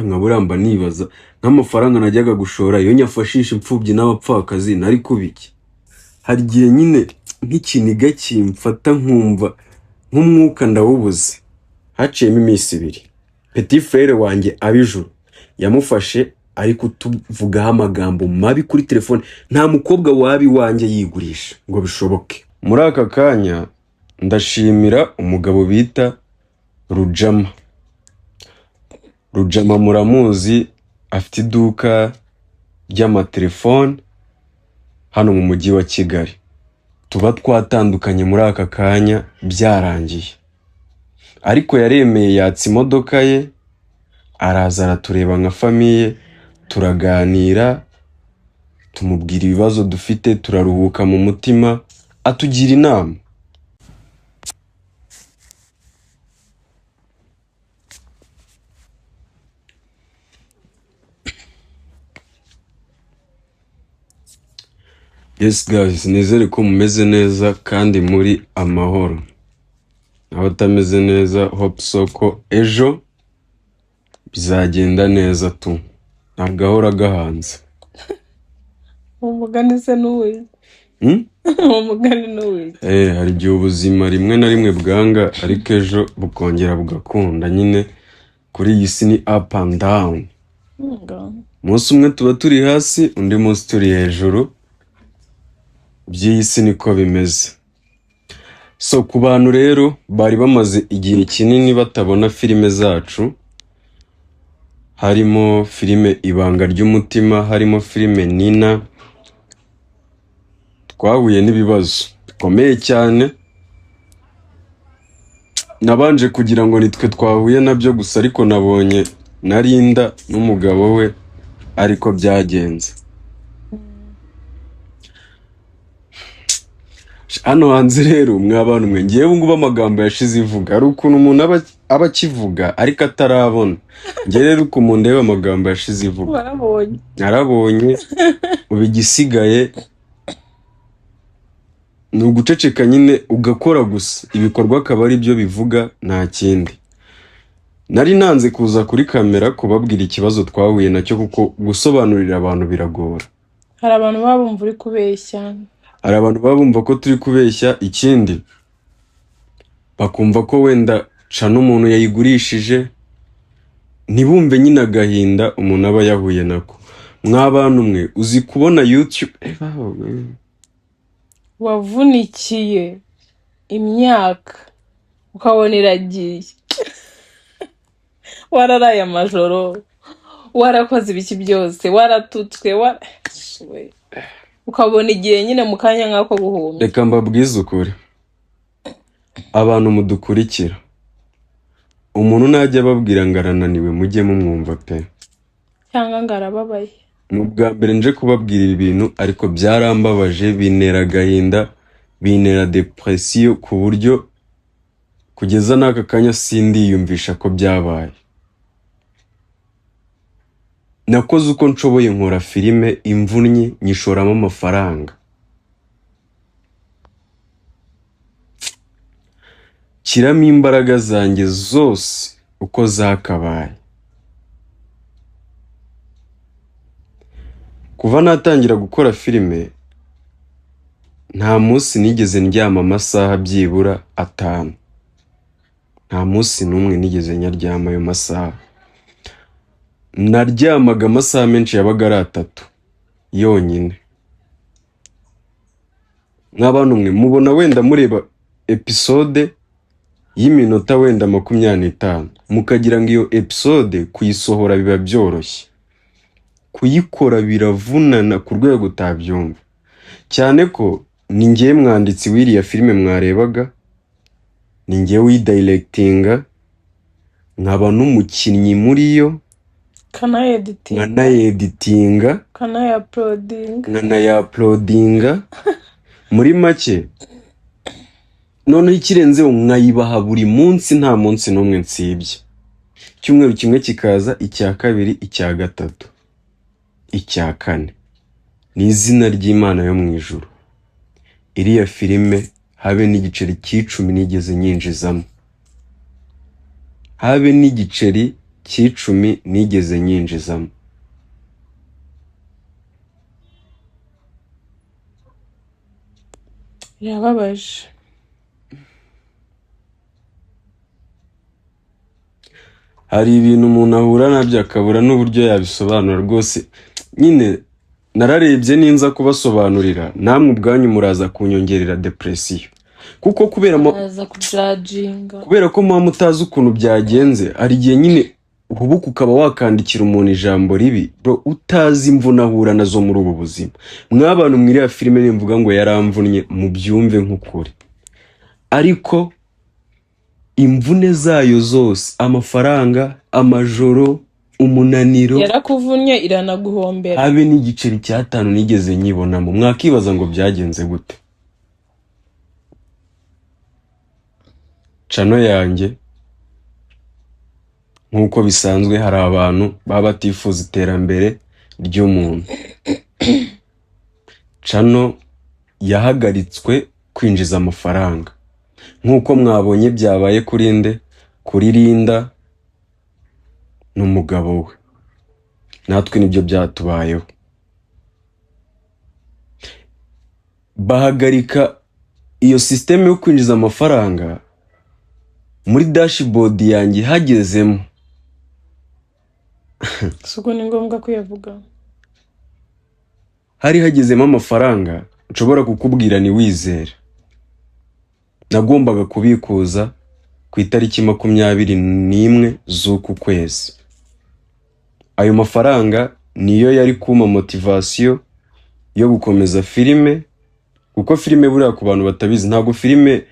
Nkabura mba nibaza nk'amafaranga najyaga gushora iyo nyafashisha imfubyi n'abapfakazi nari kubiki. Hari igihe nyine nk'ikiniga kimfata nkumva nk'umwuka ndawubuze. Haciyemo iminsi ibiri, petit frere wanjye abijuru yamufashe ari kutuvugaho amagambo mabi kuri telefone. Nta mukobwa waba iwanjye yigurisha ngo bishoboke. Muri aka kanya ndashimira umugabo bita Rujama. Rujama muramuzi, afite iduka ry'amatelefone hano mu mujyi wa Kigali. Tuba twatandukanye muri aka kanya byarangiye, ariko yaremeye yatsa imodoka ye araza aratureba nka famiye, turaganira, tumubwira ibibazo dufite, turaruhuka mu mutima, atugira inama. Yes guys, nizere ko mumeze neza kandi muri amahoro. Abatameze neza hope so ko ejo bizagenda neza tu. Nta gahora gahanze. Umugani se n'uwiki? Hmm? Umugani n'uwiki? Hari igihe ubuzima rimwe na rimwe bwanga ariko ejo bukongera bugakunda nyine. Kuri iyi si ni up and down. Umunsi umwe tuba turi hasi, undi munsi turi hejuru. By'iyi si niko bimeze. So ku bantu rero bari bamaze igihe kinini batabona filime zacu, harimo filime Ibanga ry'Umutima, harimo filime Nina, twahuye n'ibibazo bikomeye cyane. Nabanje kugira ngo nitwe twahuye nabyo gusa, ariko nabonye na Linda n'umugabo we ariko byagenze. Hano hanze rero mwa bantu mwe, ngewe ubu ngubu amagambo yashize ivuga, hari ukuntu umuntu aba akivuga ariko atarabona. Ngewe rero ukuntu ndeba amagambo yashize ivuga, warabonye, narabonye. Ubu igisigaye ni uguceceka nyine, ugakora gusa ibikorwa akaba ari byo bivuga, nta kindi. Nari nanze kuza kuri kamera kubabwira ikibazo twahuye nacyo kuko gusobanurira abantu biragora. Hari abantu baba bumva uri kubeshya. Hari abantu baba bumva ko turi kubeshya, ikindi bakumva ko wenda ca n'umuntu yayigurishije, ntibumve nyine agahinda umuntu aba yahuye nako. Mwa bantu mwe, uzi kubona YouTube wavunikiye imyaka ukabona iragiye, wararaye amajoro, warakoze ibiki byose, waratutswe, ukabona igihe nyine mu kanya nk'ako guhumbya. Reka mbabwize ukuri, abantu mudukurikira, umuntu najya ababwira ngo arananiwe mujye mumwumva pe, cyangwa ngo arababaye. Ni ubwa mbere nje kubabwira ibi bintu, ariko byarambabaje, bintera agahinda, bintera depresiyo ku buryo kugeza n'aka kanya sindiyumvisha ko byabaye. Nakoze uko nshoboye nkora filime imvunnye, nyishoramo amafaranga, nshyiramo imbaraga zanjye zose uko zakabaye. Kuva natangira gukora filime nta munsi nigeze ndyama amasaha byibura 5. Nta munsi n'umwe nigeze nyaryama ayo masaha. Naryamaga amasaha menshi yabaga ari 3 yonyine. Nk'abantu mwe mubona wenda mureba episode y'iminota wenda 25, mukagira ngo iyo episode kuyisohora biba byoroshye. Kuyikora biravunana ku rwego utabyumva. Cyane ko ni njye mwanditsi w'iriya filime mwarebaga, ni njye uyidirectinga, nkaba n'umukinnyi muri yo, nkanayeditinga, nkanayapulodinga. Muri make noneho ikirenzeho nkayibaha buri munsi, nta munsi n'umwe nsibye. Icyumweru kimwe kikaza, icya kabiri, icya gatatu, icya kane. Ni izina ry'Imana yo mu ijuru. Iriya filime habe n'igiceri cy'icumi nigeze nyinjizamo, habe n'igiceri cy'icumi nigeze nyinjizamo. Birababaje. Hari ibintu umuntu ahura nabyo akabura n'uburyo yabisobanura rwose. Nyine nararebye ninza kubasobanurira, namwe ubwanyu muraza kunyongerera depresiyo, kuko Araza kujajinga. kubera ko muba mutazi ukuntu byagenze. Hari igihe nyine uhubuka ukaba wakandikira umuntu ijambo ribi, bro, utazi imvune ahura nazo muri ubu buzima. Mw'abantu mwiriya filime nimvuga ngo yaramvunnye, mubyumve nk'ukuri, ariko imvune zayo zose, amafaranga, amajoro, umunaniro, Yarakuvunnye iranaguhombera. habe n'igiceri cy'atanu nigeze nyibonamo. Mwakibaza ngo byagenze gute? Cano yanjye nk'uko bisanzwe, hari abantu baba batifuza iterambere ry'umuntu. Cano yahagaritswe kwinjiza amafaranga nk'uko mwabonye byabaye kuri nde, kuri Linda n'umugabo we. Natwe nibyo byatubayeho, bahagarika iyo sisiteme yo kwinjiza amafaranga. Muri dashboard yanjye hagezemo Si ubwo ni ngombwa kuyavuga? Hari hagezemo amafaranga nshobora kukubwira ntiwizere. Nagombaga kubikuza ku itariki 21 z'uku kwezi. Ayo mafaranga niyo yari kumpa motivation yo gukomeza filime, kuko filime buriya ku bantu batabizi, ntabwo filime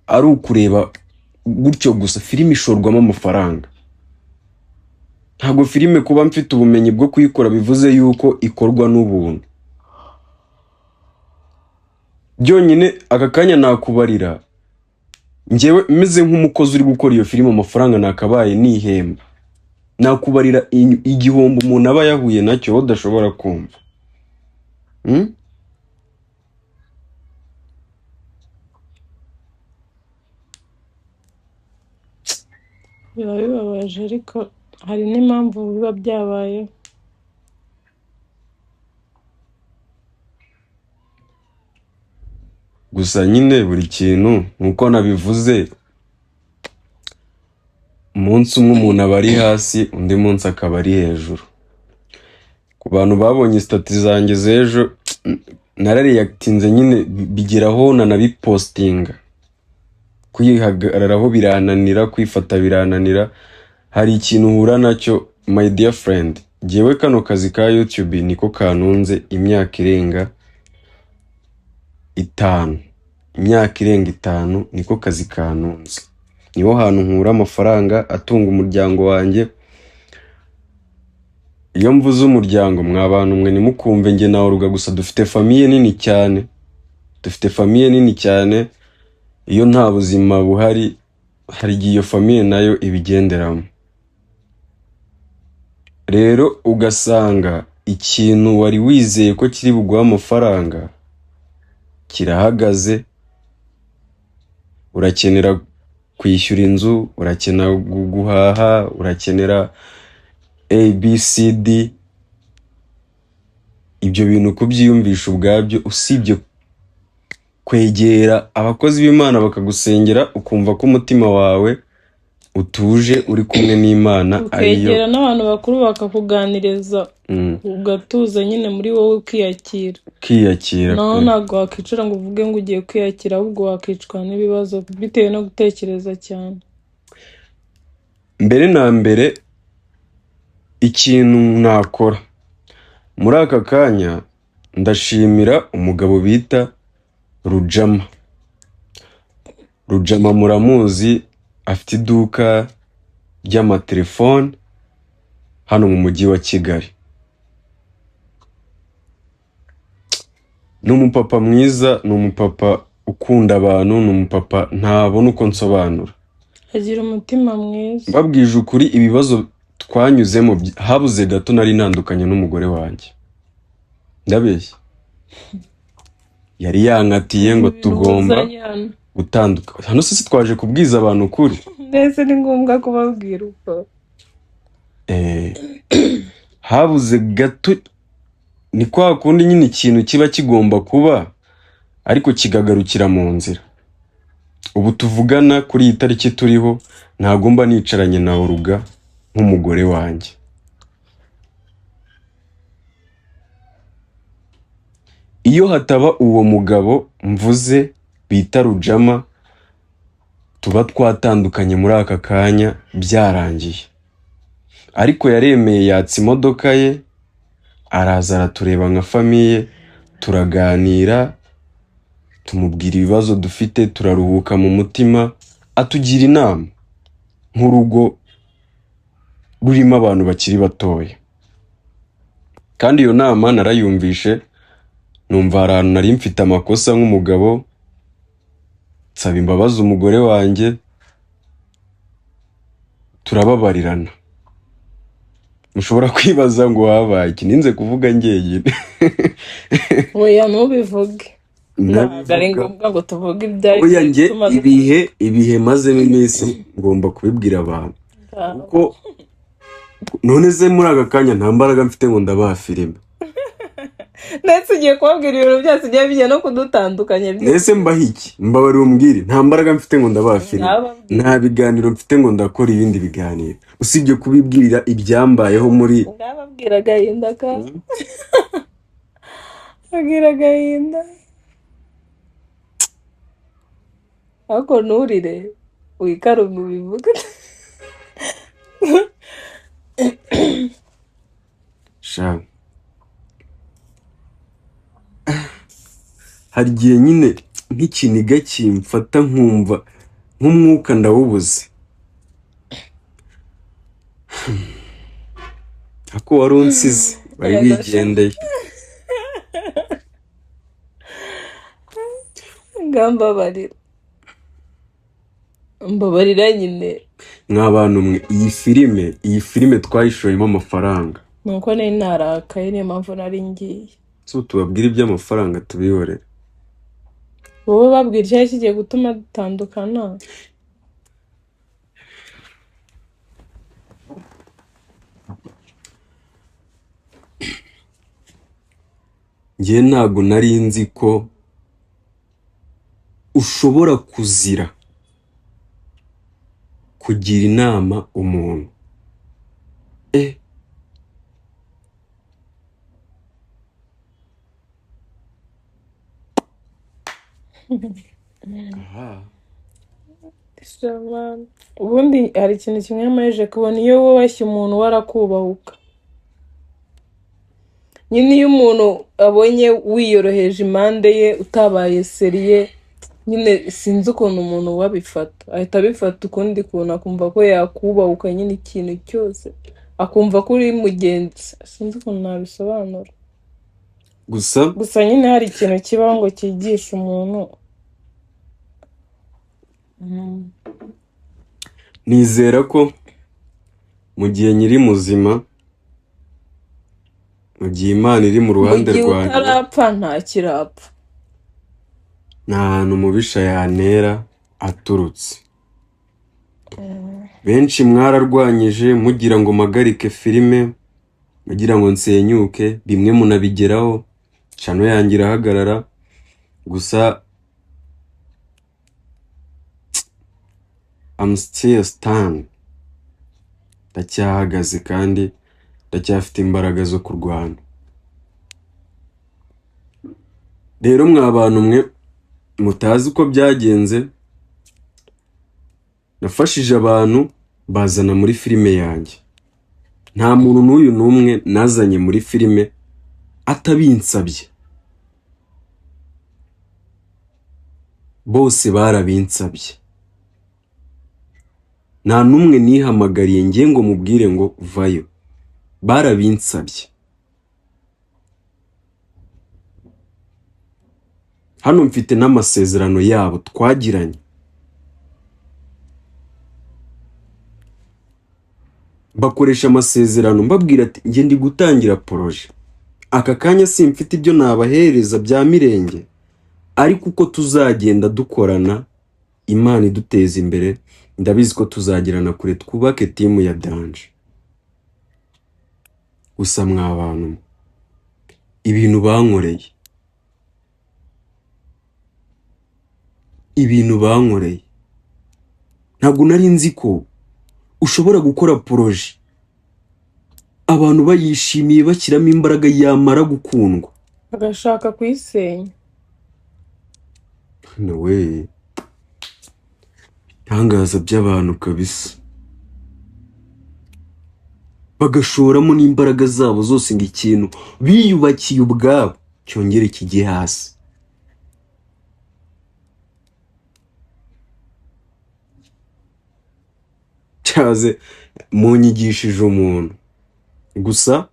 ari ukureba gutyo gusa, filime ishorwamo amafaranga. Ntabwo filime kuba mfite ubumenyi bwo kuyikora bivuze yuko ikorwa n'ubuntu. Byonyine aka kanya nakubarira, njyewe meze nk'umukozi uri gukora iyo filime, amafaranga nakabaye nihemba. Nakubarira igihombo umuntu aba yahuye nacyo wowe udashobora kumva. Biba bibabaje, ariko hari n'impamvu biba byabayeho. Gusa nyine buri kintu nk'uko nabivuze, umunsi umwe umuntu aba ari hasi, undi munsi akaba ari hejuru. Ku bantu babonye stati zanjye z'ejo, narareyakitinze nyine bigeraho nanabipostinga. Kwihagararaho birananira, kwifata birananira. Hari ikintu uhura nacyo my dear friend. Jyewe kano kazi ka YouTube niko kanunze imyaka irenga 5. Imyaka irenga 5 niko kazi kanunze. Niho hantu nkura amafaranga atunga umuryango wanjye. Iyo mvuze umuryango, mwa bantu mwe ntimukumve njye na Olga gusa, dufite famiye nini cyane. Dufite famiye nini cyane. Iyo nta buzima buhari, hari igihe iyo famiye nayo ibigenderamo. Rero ugasanga ikintu wari wizeye ko kiri buguhe amafaranga kirahagaze. Urakenera kwishyura inzu, urakenera guhaha, urakenera ABCD. Ibyo bintu kubyiyumvisha ubwabyo, usibye kwegera abakozi b'Imana bakagusengera, ukumva ko umutima wawe utuje uri kumwe n'Imana, ariyo Ukegera n'abantu bakuru bakakuganiriza, ugatuza nyine muri wowe, ukiyakira. Ukiyakira Naho pe. ntabwo wakwicara ngo uvuge ngo ugiye kwiyakira, ahubwo wakicwa n'ibibazo bitewe no gutekereza cyane. Mbere na mbere ikintu nakora muri aka kanya, ndashimira umugabo bita Rujama. Rujama muramuzi, afite iduka ry'amatelefone hano mu mujyi wa Kigali. Ni umupapa mwiza, ni umupapa ukunda abantu, ni umupapa ntabona uko nsobanura. Agira umutima mwiza. Mbabwije ukuri, ibibazo twanyuzemo habuze gato nari ntandukanye n'umugore wanjye. Ndabeshya? Yari yankatiye ngo Ibintu tugomba muzanye hano. gutandukana. Hano se twaje kubwiza abantu ukuri? Mbese ni ngombwa kubabwira uko? Eh, habuze gato, ni kwa kundi nyine ikintu kiba kigomba kuba ariko kikagarukira mu nzira. Ubu tuvugana kuri iyi tariki turiho, ntabwo mba nicaranye na Oruga nk'umugore wanjye. Iyo hataba uwo mugabo mvuze bita Rujama, tuba twatandukanye muri aka kanya byarangiye. Ariko yaremeye yatsa imodoka ye, araza aratureba nka famiye, turaganira, tumubwira ibibazo dufite, turaruhuka mu mutima, atugira inama nk'urugo rurimo abantu bakiri batoya. Kandi iyo nama narayumvishe, numva hari ahantu nari mfite amakosa nk'umugabo, nsaba imbabazi umugore wanjye, turababarirana. Mushobora kwibaza ngo habaye iki, ninze kuvuga njyenyine. Oya, ntubivuge, ntabwo ari Ndabivuga. ngombwa ngo tuvuge ibyari Oya, njye gutuma ibihe mazemo iminsi ngomba kubibwira abantu, dutandukana. kuko none se muri aka kanya nta mbaraga mfite ngo ndabaha filime. Ndetse ugiye kubabwira ibintu byose ugiye bijya no kudutandukanya byose. Mbese mbaha iki? Mbabarira umbwire, nta mbaraga mfite ngo ndabaha filime, Ndababwira, nta biganiro mfite ngo ndakora ibindi biganiro usibye kubibwira ibyambayeho muri. Ndababwira agahinda ka abwira agahinda, ariko nturire, wikarume ubivuge. Sha, hari igihe nyine nk'ikiniga kimfata nkumva nk'umwuka ndawubuze. Ako wari unsize wari Yego sha, wigendeye. Ngambabarira, mbabarira nyine. Mwa bantu mwe, iyi filime twayishoyemo amafaranga. Nuko nari narakaye, niyo mpamvu nari ngiye. So tubabwire iby'amafaranga tubihorere. Wowe babwira icyari kigiye gutuma dutandukana. Njye ntabwo nari nzi ko ushobora kuzira kugira inama umuntu. Aha. Shabana. Ubundi hari ikintu kimwe amaze kubona, iyo wubashye umuntu warakubahuka. Nyine iyo umuntu abonye wiyoroheje impande ye, utabaye seriye, nyine sinzi ukuntu umuntu wabifata, ahita abifata ukundi kuntu, akumva ko yakubahuka nyine ikintu cyose, akumva ko uri mugenzi. Sinzi ukuntu nabisobanura. Gusa Gusa nyine hari ikintu kibaho ngo cyigishe umuntu. Nizera ko mu gihe nyiri muzima, mu gihe Imana iri mu Mu ruhande gihe rwanjye, utarapfa ntakirapfa. nta hantu umubisha yantera aturutse. Benshi mwararwanyije mugira ngo mpagarike filime, mugira ngo nsenyuke, bimwe munabigeraho, cano yanjye irahagarara. Gusa I'm still stand, ndacyahagaze kandi ndacyafite imbaraga zo kurwana. Rero mwa bantu mwe mutazi uko byagenze, nafashije abantu bazana muri filime yanjye. Nta muntu n'uyu n'umwe nazanye muri filime atabinsabye, bose barabinsabye. Nta n'umwe nihamagariye ngiye ngo mubwire ngo vayo, barabinsabye. Hano mfite n'amasezerano yabo twagiranye. Bakoresha amasezerano mbabwira ati njye ndi gutangira poroje, aka kanya simfite ibyo nabahereza bya mirenge, ariko uko tuzagenda dukorana Imana iduteza imbere, ndabizi ko tuzagerana kure, twubake timu ya danje. Gusa mwa bantu mwe, ibintu bankoreye, ibintu bankoreye, ntabwo nari nzi ko ushobora gukora projet abantu bayishimiye bashyiramo imbaraga yamara gukundwa Agashaka kuyisenya. Nawe ibitangaza by'abantu kabisa, bagashoramo n'imbaraga zabo zose ngo ikintu biyubakiye ubwabo cyongere kijye hasi. Cyaze munyigishije umuntu. Gusa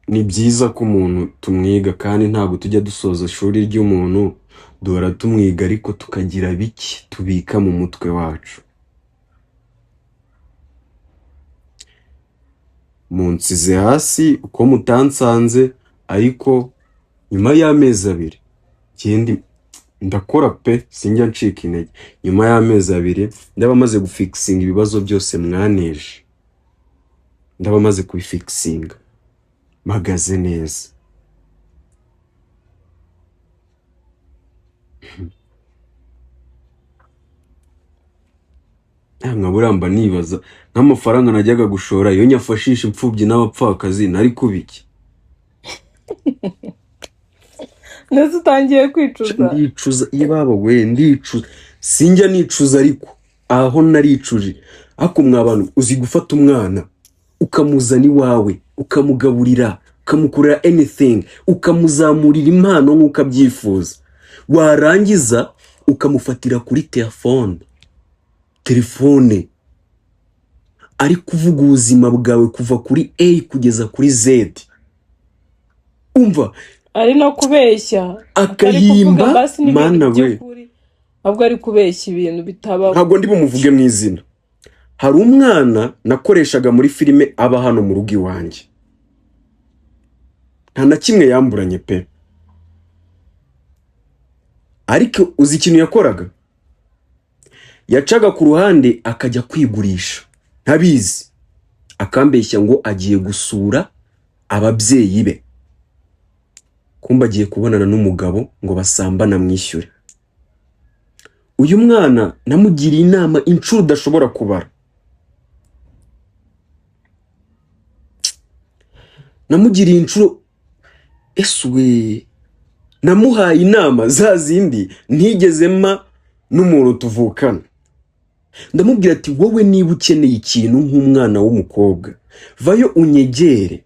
ni byiza ko umuntu tumwiga, kandi ntabwo tujya dusoza ishuri ry'umuntu, duhora tumwiga ariko tukagira bike tubika mu mutwe wacu. Munsize hasi uko mutansanze, ariko nyuma y'amezi 2 ikindi ndakora pe, sinjya ncika intege. Nyuma y'amezi 2 ndaba maze gufikisinga ibibazo byose mwaneje, ndaba maze kubifikisinga, mpagaze neza. Nkabura mba nibaza nk'amafaranga najyaga gushora iyo nyafashisha imfubyi n'abapfakazi nari kubiki. Ndetse utangiye kwicuza. Ndicuza ibaba we, ndicuza, sinjya nicuza ariko aho naricuje. Ariko mwa bantu, uzi gufata umwana ukamuzana iwawe, ukamugaburira, ukamukorera anything, ukamuzamurira impano nk'uko abyifuza, warangiza ukamufatira kuri telefone ari kuvuga ubuzima bwawe kuva kuri A kugeza kuri Z. Umva ari no kubeshya, akahimba mana we, ahubwo ari kubeshya ibintu bitabaho. Ntabwo ndi bumuvuge mu izina. Hari umwana nakoreshaga muri filime aba hano mu rugo iwanjye, nta na kimwe yamburanye pe, ariko uzi ikintu yakoraga? Yacaga ku ruhande akajya kwigurisha ntabizi, akambeshya ngo agiye gusura ababyeyi be, kumba agiye kubonana n'umugabo ngo basambana mwishyure. Uyu mwana namugiriye inama inshuro udashobora kubara, namugiriye inshuro esuwe, namuhaye inama za zindi ntigeze mpa n'umuntu tuvukana. Ndamubwira ati wowe niba ukeneye ikintu nk'umwana w'umukobwa, vayo unyegere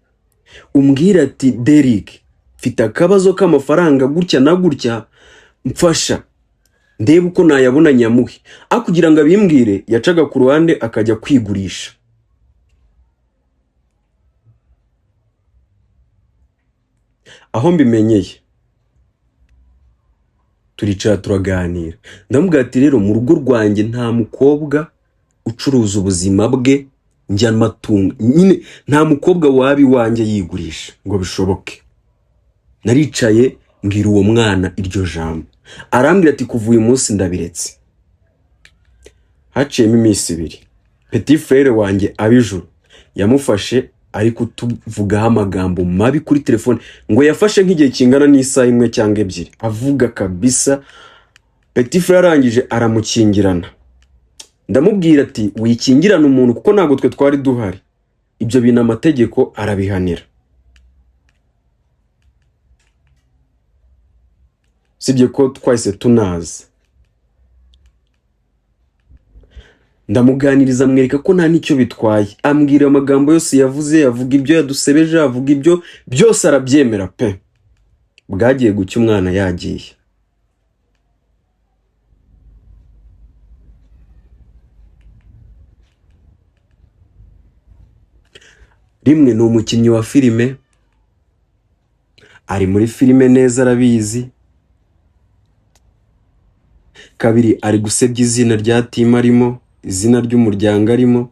umbwire ati Derek mfite akabazo k'amafaranga gutya na gutya, mfasha ndebe uko nayabona nyamuhe. Aho kugira ngo abimbwire yacaga ku ruhande akajya kwigurisha. Aho mbimenyeye turicara turaganira, ndamubwira ati rero mu rugo rwanjye nta mukobwa ucuruza ubuzima bwe njya matungo nyine, nta mukobwa waba iwanjye yigurisha ngo bishoboke. Naricaye mbwira uwo mwana iryo jambo, arambwira ati kuva uyu munsi ndabiretse. Haciyemo iminsi 2 petit frere wanjye abijuru yamufashe ari kutuvugaho amagambo mabi kuri telefone, ngo yafashe nk'igihe kingana n'isaha 1 cyangwa 2 avuga kabisa. Petit frere arangije aramukingirana, ndamubwira ati wikingirana umuntu kuko ntabwo twe twari duhari, ibyo bintu amategeko arabihanira. Sibye ko twahise tunaza, ndamuganiriza amwereka ko nta nicyo bitwaye, ambwira amagambo yose yavuze, avuga ibyo yadusebeje, avuga ibyo byose arabyemera pe. Bwagiye gucya umwana yagiye. Rimwe ni umukinnyi wa filime, ari muri filime neza arabizi. Kabiri ari gusebya izina rya team arimo, izina ry'umuryango arimo.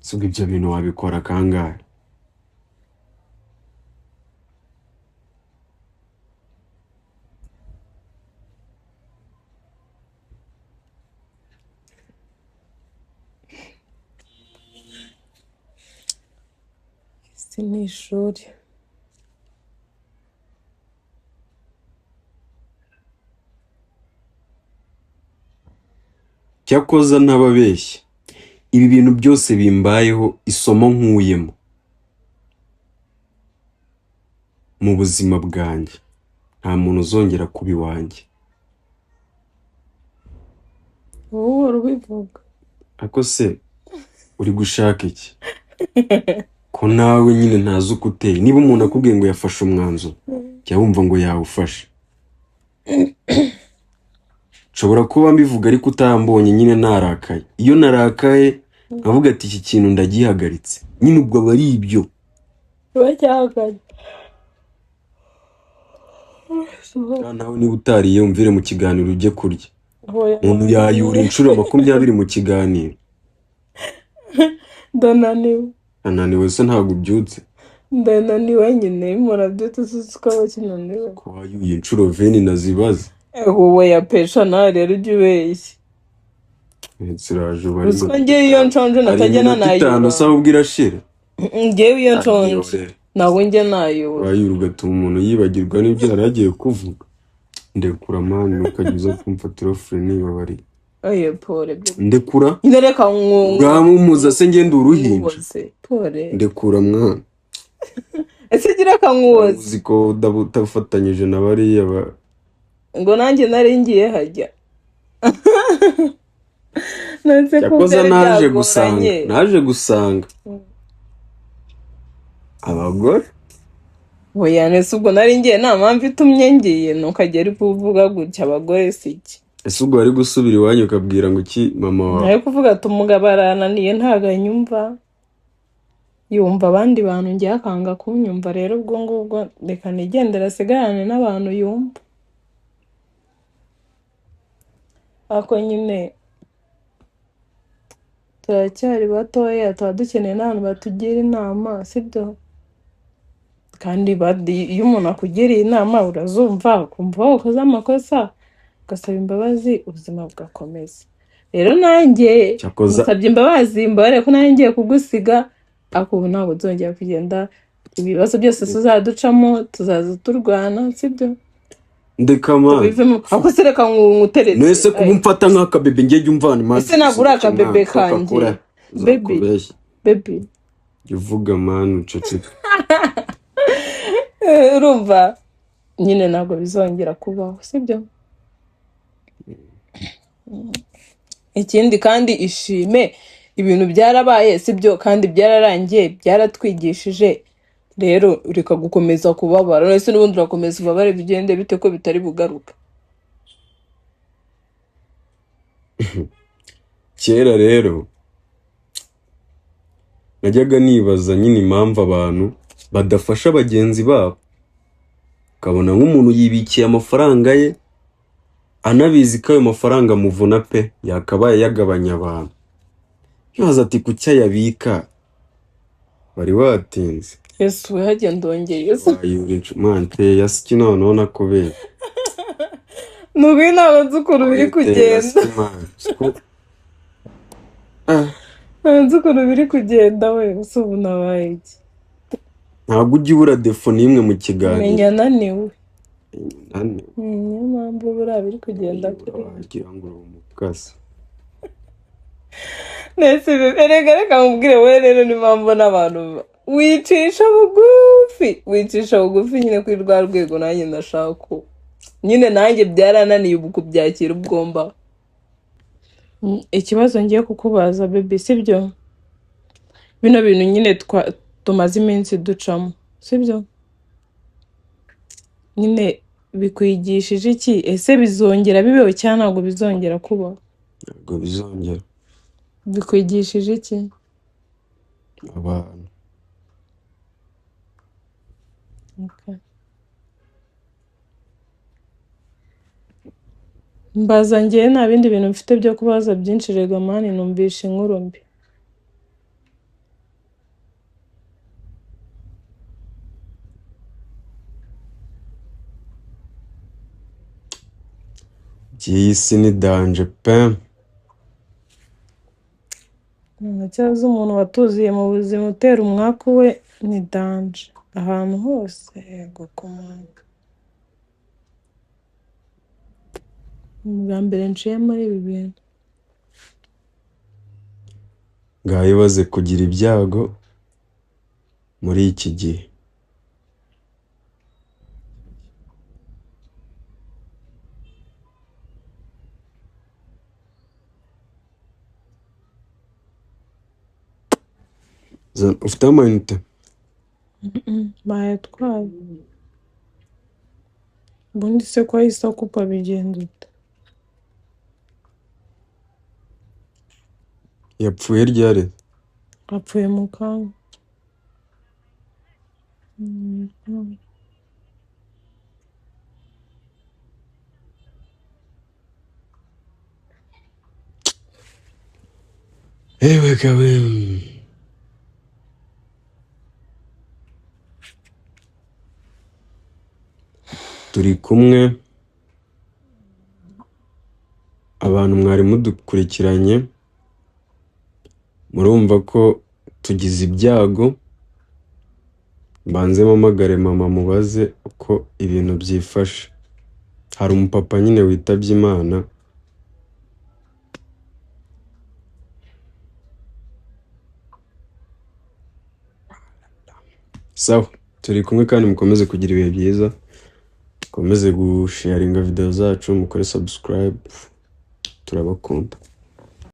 Subwo ibyo bintu wabikora kangahe? Si ni ishuri. Cyakoza ntababeshya, ibi bintu byose bimbayeho, isomo nkuyemo mu buzima bwanjye, nta muntu uzongera kuba iwanjye. Wowe uhora ubivuga. Ariko se uri gushaka iki? Ko nawe nyine ntazi uko uteye. Niba umuntu akubwiye ngo yafashe umwanzuro, jya wumva ngo yawufashe. Nshobora kuba mbivuga ariko utambonye nyine narakaye. Iyo narakaye nkavuga ati iki kintu ndagihagaritse, nyine ubwo aba ari ibyo. Uracyahagaze. Nawe niba utariye umvire mu kiganiro ujye kurya. Umuntu yayura inshuro 20 mu kiganiro. Ndananiwe. Ananiwe se ntabwo ubyutse? Ndananiwe nyine, umuntu abyutse uzi ko aba akinaniwe. Ko wayuye inshuro veni nazibaze. Wowe ya pesha nawe rero ujya ubeshya. Ziraje ubu Uzi ko ngewe iyo nshonje hari natajya iminota 5 nanayura. se ahubwo irashira. Ngewe iyo nshonje Ariyore. ntabwo njya nayura. Wayura ugatuma umuntu yibagirwa n'ibyo yari agiye kuvuga. Ndekura mani, ukajya uza kumfatira fure nibabariye. Oye pole byo. Ndekura. Nyine reka Bwamumuza se ngende uruhinja. nkuhoze. Pole. Ndekura mwana. Ese gira reka nkuhoze. Uzi ko utafatanyije na bariya ba Ngo nanjye nari ngiye hajya. Nonese ko Cyakoza byari naje gusanga, byagoranye. naje gusanga abagore. Oya nese ubwo nari ngiye nta mpamvu itumye ngiye, ntukagera uri kuvuga gutya abagore si iki. Ese ubwo wari gusubira iwanyu ukabwira ngo iki mama wawe? Nari kuvuga ati umugabo arananiye ntabwo anyumva, yumva abandi bantu ngiye akanga kunyumva, rero ubwo ngubwo reka nigendere asigarane n'abantu yumva. Ariko nyine turacyari batoya, tuba dukeneye n'abantu batugira inama, sibyo? Kandi iyo umuntu akugiriye inama urazumva, ukumva wakoze amakosa, ugasaba imbabazi, ubuzima bugakomeza. Rero nanjye Cyakoza musabye imbabazi, mbabarire ko nanjye ngiye kugusiga, ariko ubu ntabwo nzongera kugenda, ibibazo byose tuzaducamo, tuzaza turwana, sibyo? Ndeka mani. Tubivemo. Ahubwo se reka nkuteretse. Nese kuba umfata nk'akabebe ngiye jya umvana impande. Ese ntabwo uri akabebe kanjye? Baby. Zakubeshya. Baby. Jya uvuga mani uceceke. Urumva nyine ntabwo bizongera kubaho, sibyo? Ikindi kandi ishime, ibintu byarabaye, sibyo? Kandi byararangiye, byaratwigishije. Rero reka gukomeza kubabara. None se n'ubundi urakomeza ubabare bigende bite ko bitari bugaruka? Kera rero najyaga nibaza nyine impamvu abantu badafasha bagenzi babo. Ukabona nk'umuntu yibikiye amafaranga ye, anabizi ko ayo mafaranga amuvuna pe, yakabaye yagabanya abantu. Nkibaza ati kuki ayabika? Wari watinze. Yesu we hagenda wongeye. Wayura man teye asiki noneho nakubera. Nubu ntabwo nzi ukuntu biri kugenda. Ntabwo nzi ukuntu biri kugenda we, gusa ubu nabaye iki? Ntabwo ujya ubura defo n'imwe mu kiganiro. Menya naniwe. Naniwe. Niyo mpamvu buriya biri kugenda kuri. Wagira ngo uri umukasi. Nese erega reka nkubwire wowe rero ni mpamvu n'abantu wicisha bugufi, wicisha bugufi nyine kuri rwa rwego nanjye ndashaka ko nyine nanjye byarananiye ubu kubyakira ubwomba. Ikibazo ngiye kukubaza baby, sibyo? Bino bintu nyine tumaze iminsi ducamo, sibyo? Nyine bikwigishije iki? Ese bizongera bibeho cyangwa ntabwo bizongera kuba? Ntabwo bizongera. Bikwigishije iki? Abantu. Okay. Mbaza ngewe nta bindi bintu mfite byo kubaza byinshi rega mani, numvishe inkuru mbi. By'iyi si ni danje pe. Cyaza umuntu watuziye mu buzima utera umwaku we Ni danje ahantu hose, yego kumana. Ni ubwa mbere nciye muri ibi bintu. Ngaho ibaze kugira ibyago muri iki gihe. Ufite amayinite? Bayatwaye. Ubundi se ko ahise akupa bigenda ute? Yapfuye ryari? Apfuye mu kanya. Ewe gawe. Turi kumwe, abantu mwari mudukurikiranye, murumva ko tugize ibyago. Mbanze mpamagare mama mubaze uko ibintu byifashe. Hari umupapa nyine witabye Imana. Sawa, turi kumwe kandi mukomeze kugira ibihe byiza, mukomeze gusharinga video zacu, mukore subscribe, turabakunda.